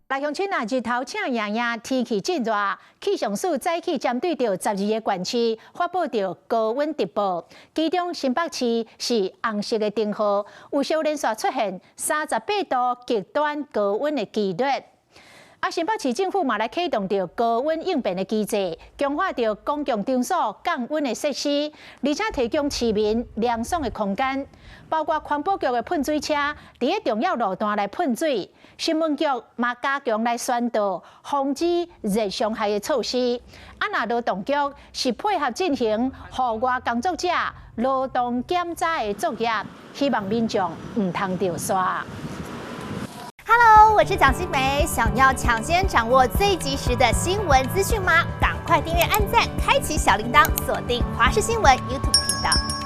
來鄉親啊，日頭赤炎炎，天氣真熱。氣象署早起針對著12個縣市發布著高溫特報，其中新北市是紅色的燈號，有小連續出現38度極端高溫的紀錄。啊，新北市政府嘛來啟動著高溫應變的機制，強化著公共場所降溫的設施，而且提供市民涼爽的空間，包括環保局的噴水車，佇咧重要路段來噴水。新聞局嘛加強來宣導防止熱傷害的措施。啊，若勞動局是配合進行戶外工作者勞動檢查的作業，希望民眾毋通著沙。 Hello，我是蔣新梅。想要搶先掌握最及時的新聞資訊嗎？趕快訂閱、按讚、開啟小鈴鐺，鎖定華視新聞 YouTube 頻道。